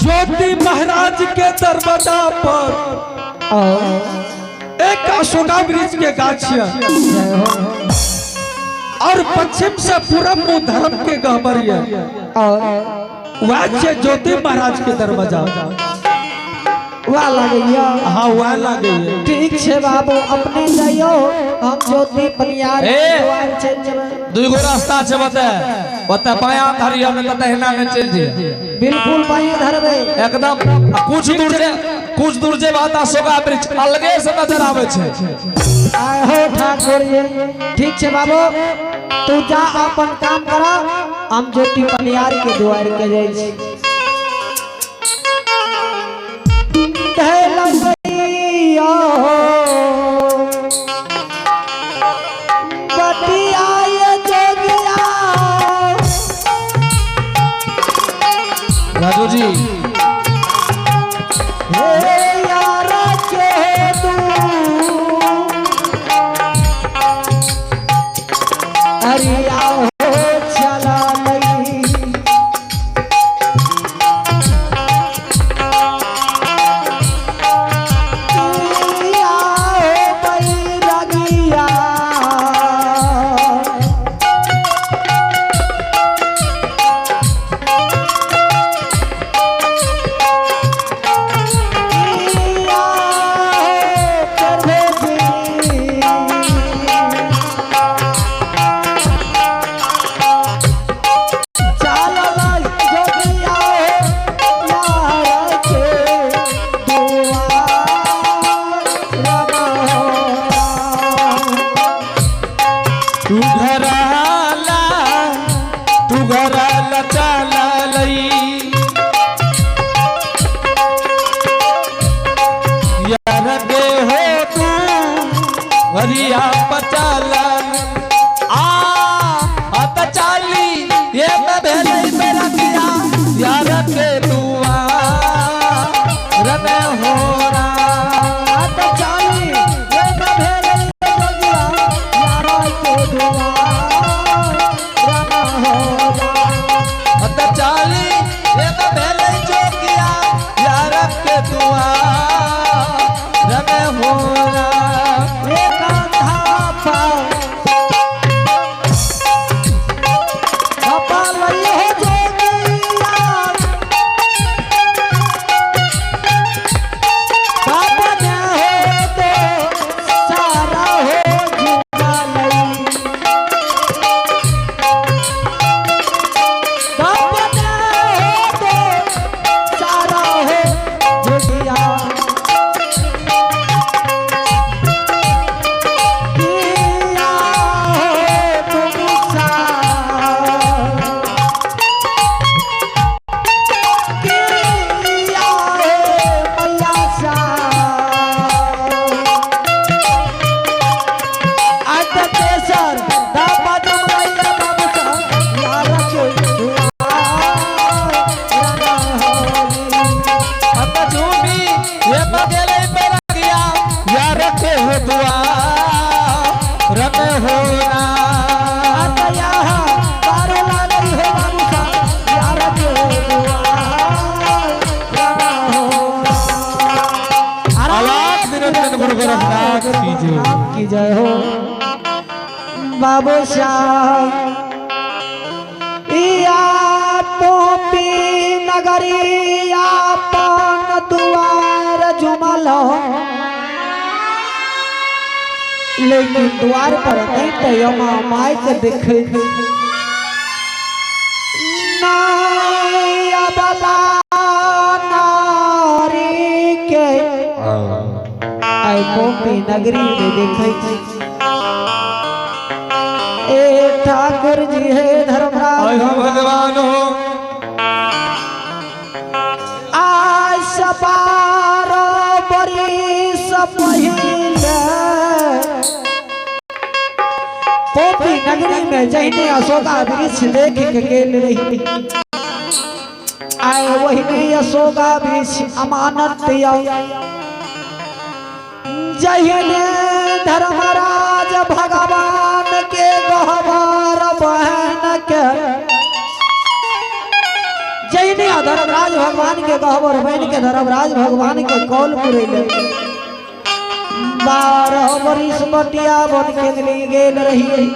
ज्योति महाराज के दरवाजा पर एक अशोका वृक्ष के गाछ है और पश्चिम से पूरब मुंह धर्म के गहबर है। और वह छे ज्योति महाराज के दरवाजा। वाह लगैया। हाँ वह लगैया। ठीक छे बाबू अपने जाइयो हम ज्योति पनियार के द्वार चल जेबै। दुगो रास्ता छे बते ओते बायां धरियो ने त दहिना ने चल जे। बिल्कुल बायां धरबे एकदम। कुछ दूर जे बात अशोका वृक्ष अलगे से नजर आवे छे। आय हो ठाकुर जी। ठीक छे बाबू तू जा अपन काम करा हम ज्योति पनियार के द्वार के जाय छी। राजू जी हे यार के तू अरे आओ चला लई की जय हो बाबू श्याम। या पोपी नगरी अपन द्वार जुमल लेकिन द्वार पर नहीं तो यमा माई के देखे नारी के आई पोपी नगरी में देखे। ए ठाकुर जी हे धर्मराज भगवान हो आज 12 बरिस पहिले पोपी नगरी में जहिने अशोका वृक्ष देख के गेल रही आए वही अशोका वृक्ष अमानत जहिने धर्मराज भगवान के गहवर बहन के जहिने धर्मराज भगवान के गहबर बन के धर्मराज भगवान के कौल पुरैले। 12 बरिस बटिया बन के गेल रही।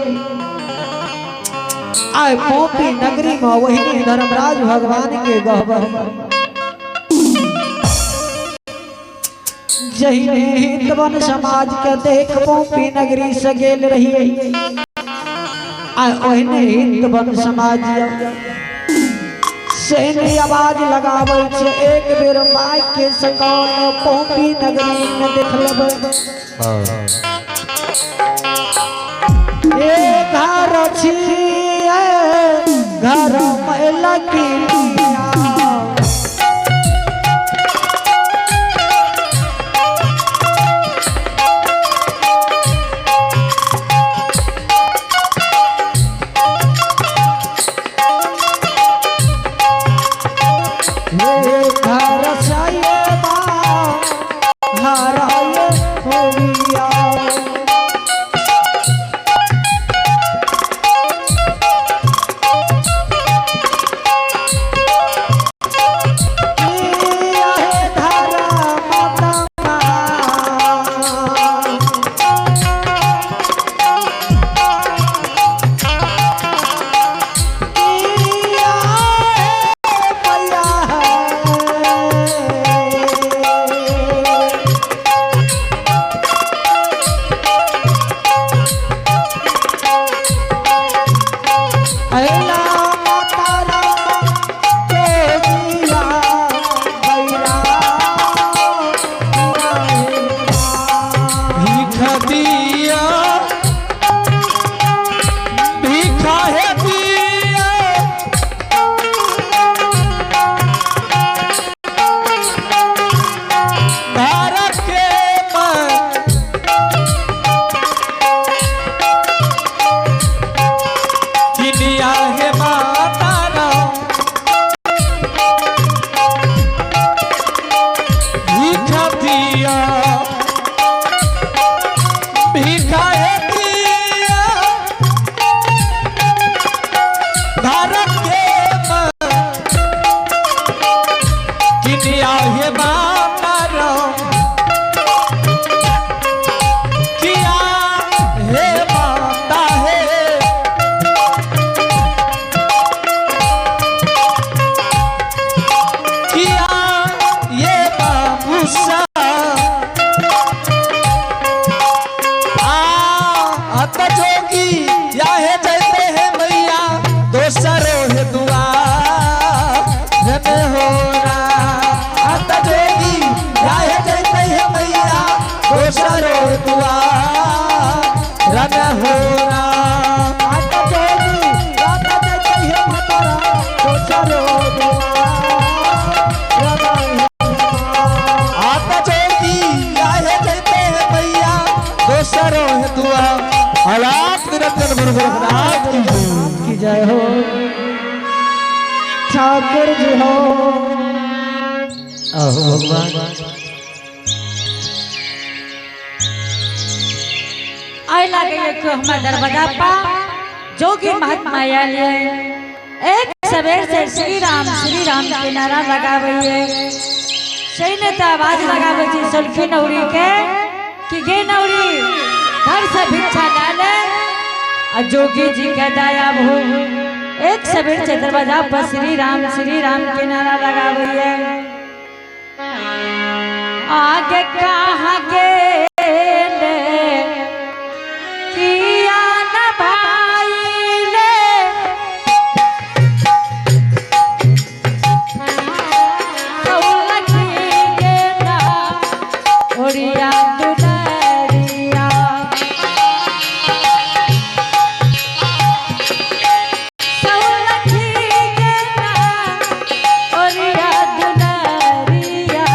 आय पोपी नगरी में वही धर्मराज भगवान के गहबर। जही हिंदवन समाज के देख पोपी नगरी से गेल रही। आय ओहने हिंदवन समाज सैन्य आवाज लगाबै छै, एक बेर माइक के सकौल पोपी नगरी में देख लेबै। ए घर छियै घर में लकीलिया। हे घर सायबा हराय होविया। हे धर्म तमा। भीख दिया भीखा है दिया घर के मन किनिया है माता राम भीख दिया भीखा है दिया घर के मन किनिया है माता राम किया हे माता है किया ये बाबूसा आ जोगी या है जैते हैं मैया दोसरो है दुआ हो अत जोगी या है जैते हैं मैया दोसरो है दुआ रन हो आता जोगी या है जैते हैं मैया दोसरो है दुआ अलाप निरंजन गुरु गोरखनाथ की जय। की जय हो ठाकुर जी हो। आहो भगवान। आय लागे कि हमार दरवाजा पा जोगी महात्मा आयल एक सवेर से श्री राम के नारा लगावे। सही ने तो आवाज लगावे छी सुल्फी नौरी के कि गे नौरी घर से भिक्षा डाले और जोगी जी के दया हो। एक सवेर से दरवाजा पर श्री राम के नारा लगावे। आगे कहाँ गेले किया न भाई ले सौलखी गेला ओरिया दुलरिया। सौलखी गेला ओरिया दुलरिया।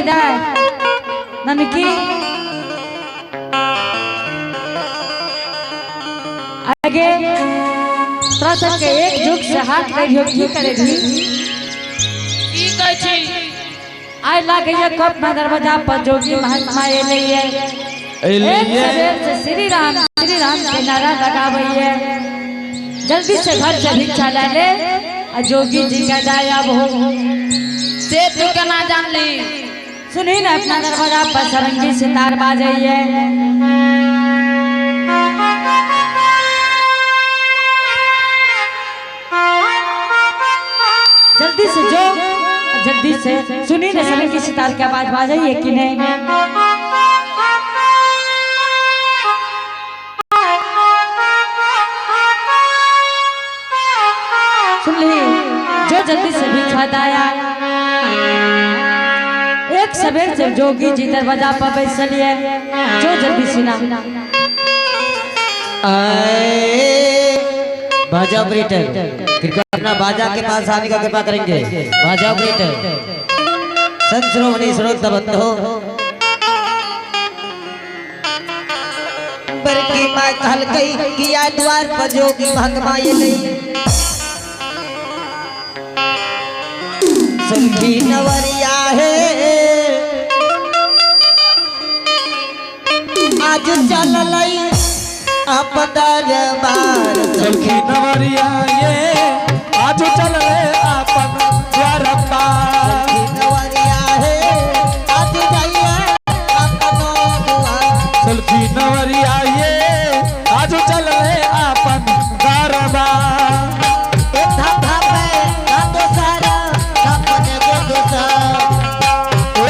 दाय ननकी आगे तोरा सबके एक जुग से हाथ करियो की करे भी की कहै छी? आइ लागैया कब ना दरवाजा पर जोगी महात्मा एलैये। एक सवेर से श्री राम के नारा लगावैये। जल्दी से घर से भिक्षा ला ले आ जोगी जी का दाया हो। से तू केना जानली? सुनी ना अपना दरवाजा पर सरंगी सितार बाजैये। जल्दी से जो जल्दी से सुनी ना सरंगी सितार की आवाज बाजैये कि नहीं? सुन ली जो जल्दी से भिक्षा दाया। एक सवेर से जोगी जी दरवाजा पर बैसलिए जो जल्दी सुना। बाजा ऑपरेटर कृपया अपना बाजा के पास आने का कृपा करेंगे। बाजा ऑपरेटर संत श्रोमणी स्रोत बंधो बरकी माँ कहल गई कि आय द्वार पर जोगी महात्मा ये नहीं सुखी नवरिया है आज चल लई अप दरबार। सखी नवरिया ये आज चल रे आपन द्वार पार। सुखी नवरिया है आज जाइए अपनो द्वार। सखी नवरिया ये आज चल रे आपन द्वार पार। एक धापा पे ना दोसारा धापने के दोसारा।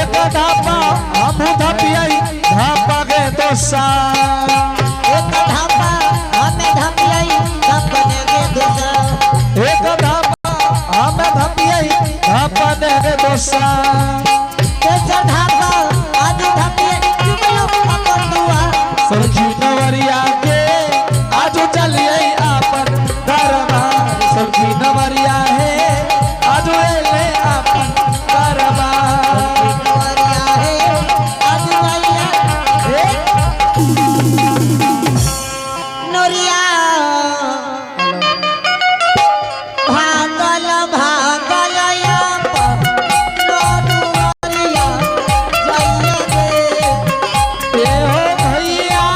एक धापा हम धपियाई धापा के दोसार। एक धापा हमें धपियाई धापने के दोसार। एक धापा हम धपियाई धापने के दोसार। तेसर धापा आज धपियाई चुमलो अपन दुआर। सखी नवरिया के आज चलिए आपन दरबार। सखी नवरिया है आज ले आपन दरबार। नवरिया है आज जाइए नोरिया भागल भागल नोरिया जाइए रे। ए हो भैया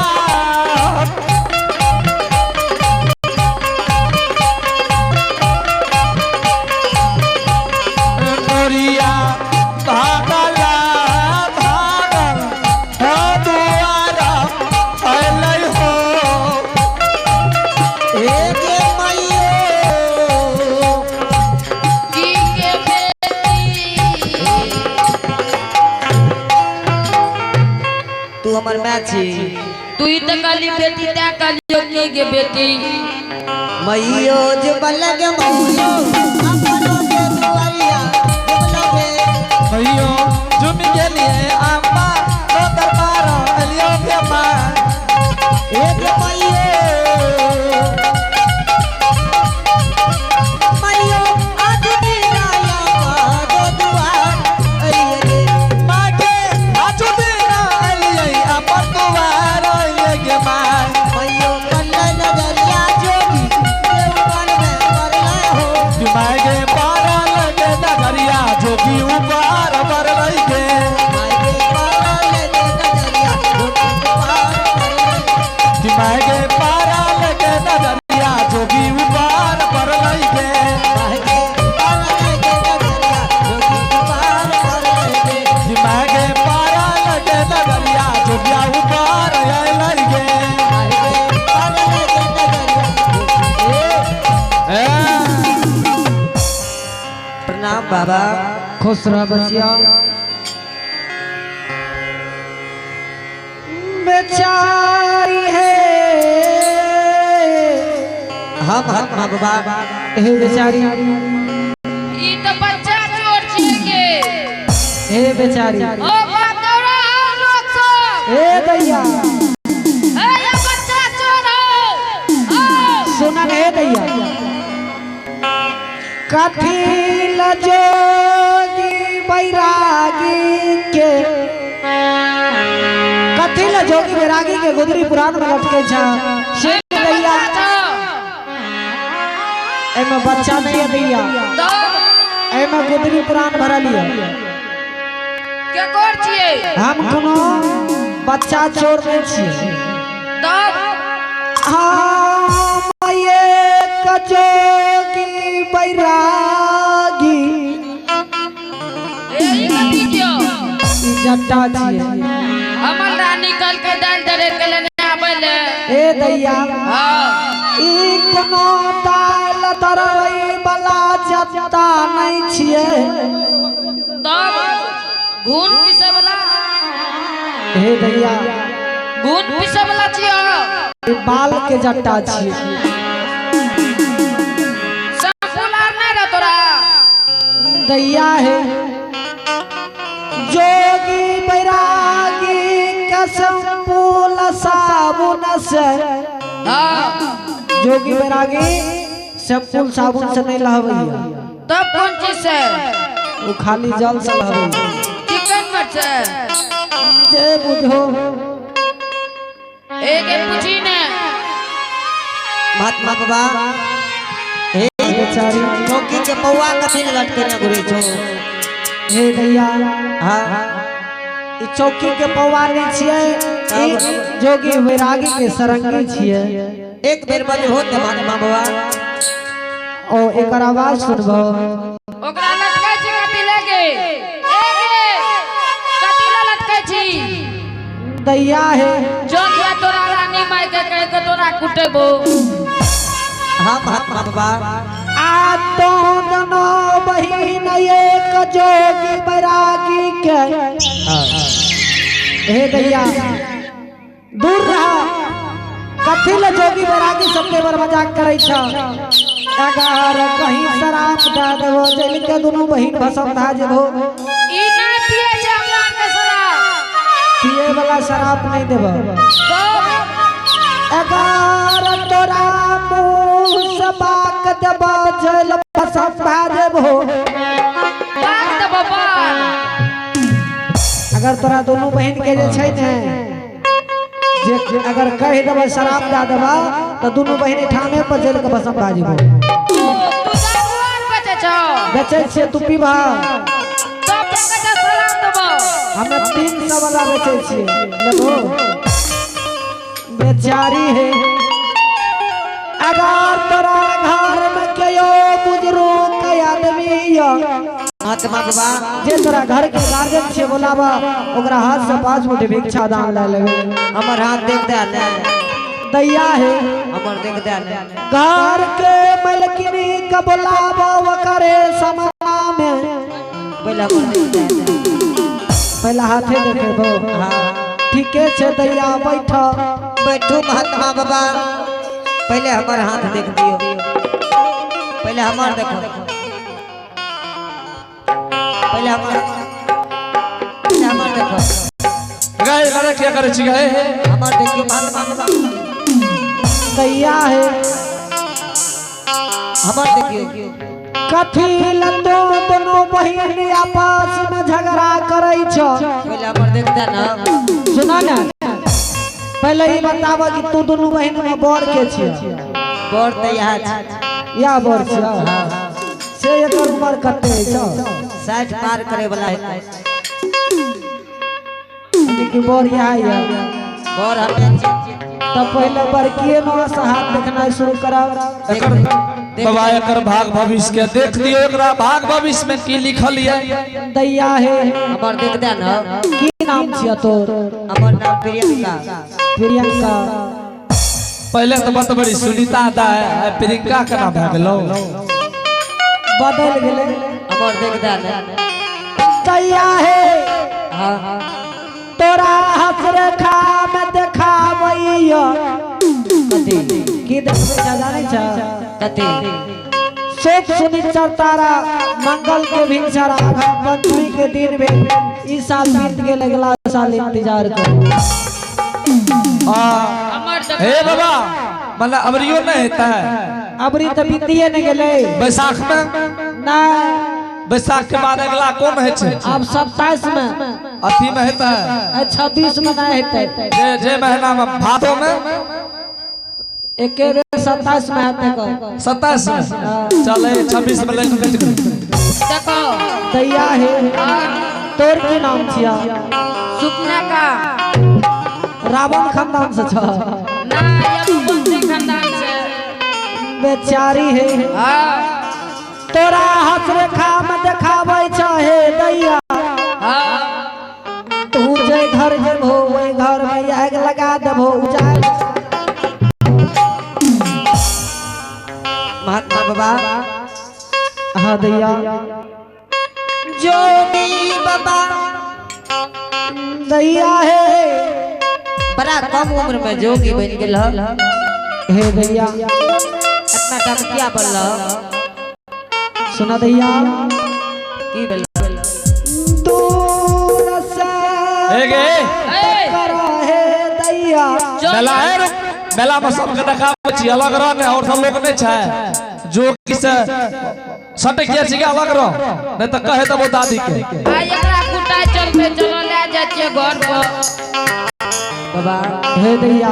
नोरिया भागल भागल हो दुआरा अलै हो। ए गे मैयो की के बेटी? तू हमर माय छी। तू ही तऽ कहली बेटी तैं कहलियौ के गे बेटी? मैयो जो बलग मैयो अपनो के दुआरिया जुबलगे। भैयो झुम गेलिए अम्मा तो दरबार अलियो के माँ। ए गे मैयो मैयो आज दिनाया दो दुआर अइये रे। माँ के आजू दिना अलियै अपन दुआर अलियै गे माँ। मैयो पल्ले नजरिया जोगी देववन में मरला हो। कि माँ के पारा लगे नगरिया जोगी ऊपर पर लगे। माय के पारा लगे नजरिया जोगी पार मरला। कि माँ के पारा लगे नगरिया जोगी ऊपर पर लगे। माय के पारा लगे नजरिया जोगी पार मरला। कि माँ के पारा लगे नगरिया जोगिया ऊपर लगे। माय के पारा लगे नजरिया ए प्रणाम बाबा। खुश रह बचिया। बेचारी है हम हम बाबा। हे बेचारी ई तऽ बच्चा चोर छियै गे। हे बेचारी ओ बाप दौड़ा आओ लोग सब। हे दैया ए ये बच्चा चोर हौ। आओ। सुनन हे दैया कथी जोगी बैरागी के। ले जोगी बैरागी के गुदरी पुराण में लटके छ से दैया। एमे बच्चा नहीं है दैया। तब एमे गुदरी पुराण भरल है। के कोर छियै? हम कोनो बच्चा चोर नहीं छियै। तब हम एक जोगी बैरागी। ए, ई कथी छियौ? ई जट्टा छियै। हमर रानी कल के दाल दरे के लेने आबै ले। ए दैया। हाँ। ई कोनो दाल दरबै वाला जत्ता नहीं छियै। तब घून पीसै वाला? हे दैया। घून पीसै वाला छियौ? ई बाल के जट्टा छियै। शैम्पूल आर नहि रह तोरा? दैया है, जोगी बैरागी कसम फूल साबुन से। हाँ। जोगी बैरागी शैम्पूल साबुन से नहीं लहबैया। तब कोन चीज से? वो खाली जल से लहबैया। चिकन मट से? जे बुझो। एक पूछी ने। महात्मा बाबा, हे। बेचारी। चौकी के पौआ कथी ले लटके घुरे छौ? हे दैया। हाँ। ई चौकी के पौआ नहीं छियै, ई जोगी बैरागी के सरंगी छियै। एक बेर बजहो ते महात्मा बाबा। ओ एकर आवाज सुनबो? ओकरा लटकै छी कथी लगे? ए गे, कथी ले लटकै छी? दैया है। जो दिया तोरा रानी माय के कह के तोरा कुटेबो। हाँ महात्मा बाबा। आ तो दोनों बहिन एक जोगी बैरागी के। हे दैया, दूर रह। कथी ले जोगी बैरागी सबके बर मजाक करै छ? अगर कहीं शराब दे देबो, जल के दोनों बहिन भसम भा जेबो। ई नहि पिए छै हमरा आर के शराब। पिए वाला शराब नहीं देबो। तब अगर तोरा मुंह से बाक देबो, जल भसम भा जेबो। बाग देबो बाग। अगर तोरा दोनों बहन के जे छै ने, जे अगर कह देबो शराब दे देबो, तो दोनों बहन ठामे पर जल के भसम भा जेबो। तू दारू आर बेचै छौ? बेचै छियै, तू पीबा? तब जाके तऽ शराब देबो। हमे 300 वाला बेचै छियै, लेबो? बेचारी है, अगर तोरा घर में केयो बुजुर्ग के आदमी य महात्मा बाबा। जे तोरा घर के गार्जियन छै, बोलाबा ओकरा हाथ से 5 मुट्ठी भिक्षा दान ले लेबे। हमर हाथ देख दे ने। दैया है। हमर देख दे ने। घर के मलकिनी के बोलाबा, ओकरे समाना में। पहले हमर देख दे ने। पहला हाथे देखेबो? हाँ। ठीके छै दैया, बैठ। बैठू महात्मा बाबा, पहले हमर हाथ देख दियो। पहले हमर देखो, पहले हमर देखो। गए लड़े क्या करे छी गए? हमर देखियो महात्मा बाबा। दैया है। हमर देखियो। कथी लतो दोनों बहिन आपस में झगड़ा करै छ? पहले हमर देख दे ना। सुना ना, पहले ई बताब कि तू दोनों बहिन में बड़ के छिय? बड़ तऽ इएह छै। या बड़ छिय? से एकर उम्र कते छ? 60 पार करे वाला है। लेकिन बड़ इएह है। बड़ हमे छी। तब पहले बड़किए में से हाथ देखना शुरू करब। एकर बाबा, एकर भाग भविष्य के देख दियो। एकरा भाग भविष्य में की लिखल ये? दैया है। हमर देख दे ना। की नाम छिय तोर? हमर नाम प्रियंका। प्रियंका। पहले तो बतबड़ी सुनीता दा है, प्रियंका के नाम भए गेलो? बदल गेलै। हमर देख दे ना। दैया है। हाँ। तोरा हसरेखा में देखाबैया। कथी? की देखबै छ, जानै छ? कथी? शुभ सुनिश्चर तारा मंगल के भिनसर अघन पंचमी के दिन भेल। ई साल बीत गेल, अगला साल इंतजार करू। आ हमर हे बाबा, मतलब अबरियो नहीं हेतै? अबरी तऽ बीतिए ने गेलै। बैसाख में? नहीं। बैसाख के बाद अगला कोन होइ छै? अब 27 में। अथी में हेतै। 26 में नहीं हेतै। जे जे महीना में, भादो में। एके बेर 27 में हेतै क। 27 में चले, 26 में लाइन कटि गेलै। देखो। दैया हे, तोर की नाम छिया? सुपना का। रावण खानदान से छ? ना, यदुवंशी खानदान से। बेचारी हे। हाँ। तोरा हस रेखा में देखाबै छ हे दैया। हाँ। तू जे घर जेबहो ओहि घर में आगि लगा देबहो उजाड़। महात्मा बाबा। हाँ दैया। जोगी बाबा। दैया हे। बड़ा कम उम्र में जोगी बन गेल। हे दैया। इतना टाइम किया बनल? सुना दैया। की भेल? दूर से हे गे। ए, करा हे दैया। मेला है, रुक, मेला में सबके देखाबै छी, अलग रह ने, और सब लोग नहीं छै। जोगी से सटक किया छी, अलग रह, नहीं तऽ कहे देबो दादी के। आ एकरा कुटा चलते चलो ले जाइ छियै घर पर। बाबा। हे दैया,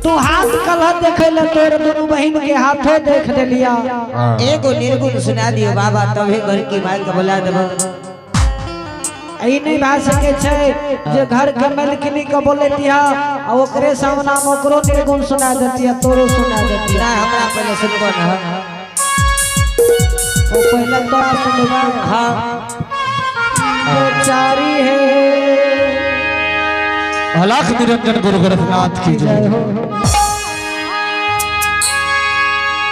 तू हाथ कलह देखे ले, तोर दोनों बहिन के हाथों देख देलिया। एगो निर्गुण सुना दियो बाबा, तबे घर की माई के बोला देबो। ई नहीं भए सके छै जे घर के मालकिनी के बोलेतिहा आ ओकरे सामना में ओकरो निर्गुण सुना देतिहा, तोरो सुना देतिहा। ना, हमरा पहले सुनबो न। ओ पहले तोरा सुनबा? हाँ। बेचारी है। अलख निरंजन गुरु गोरखनाथ की जय जय हो।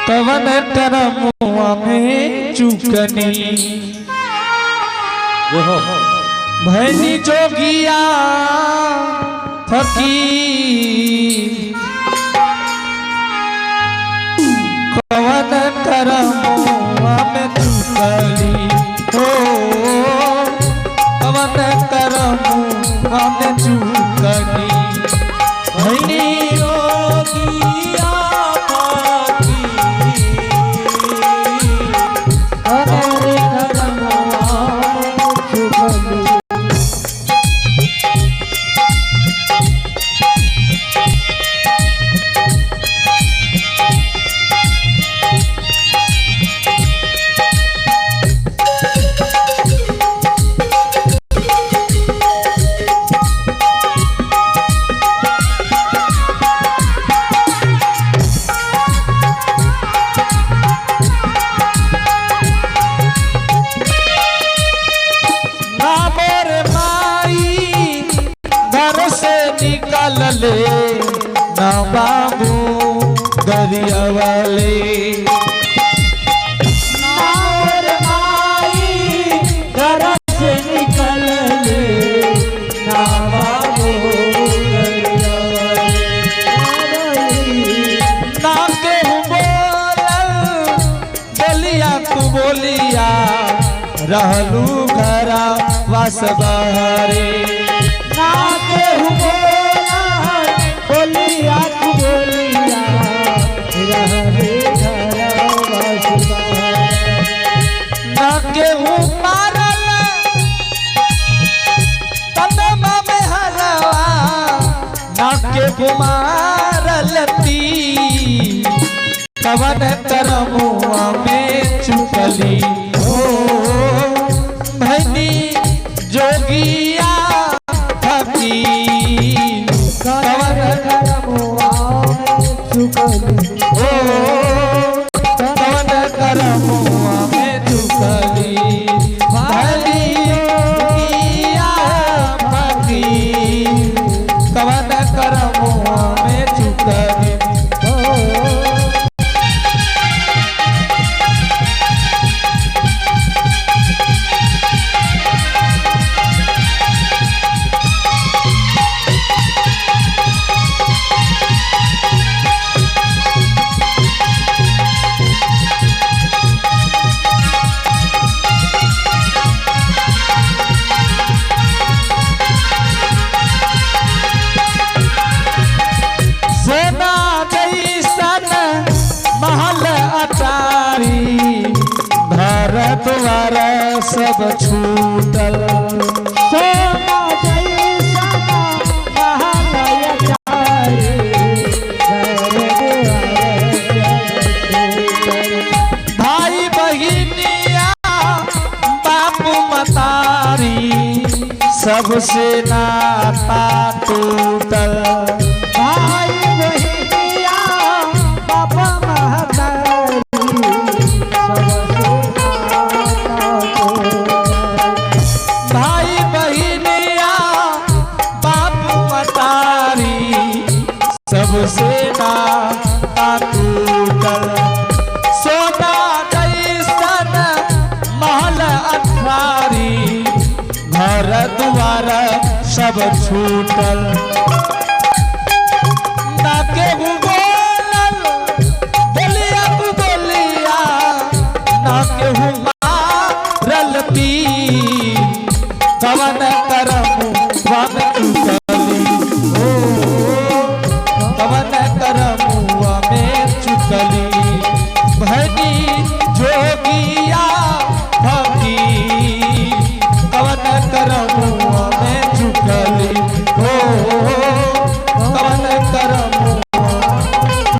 कवन करमुआ में चुकनी भैनी जोगिया फकीर, कवन करमुआ में चुकली हो, कवन करमुआ में चुकनी भैनी जोगिया फकीर। कवन करमुआ में चुकली। ना मोर माई घर से निकल ले, ना बाबू गरिया वाले। मोर माई घर से निकल ले, ना बाबू ना केहू बोलल बोलिया तू बोलिया, रहलू घरा वास बहरे। ना केहू बोला बोलिया तू बोलिया, रहे घर बसवा। ना केहू मारल तनमा में हरवा, ना केहू मारल तीर, कवन करमुआ में चुकली हो भैनी जोगिया फकीर, कवन करमुआ में चुकली। हो, कवन करमुआ में चुकली भैनी जोगिया फकीर, कवन करमुआ में चुकली। कवन सबसे नाता टूटल। भाई बहिनिया बाप महतारी सबसे नाता टूटल। भाई बहिनिया बाप मतारी सबसे नाता टूटल। सोना जैसन महल अठारी, घर द्वार सब छूटल।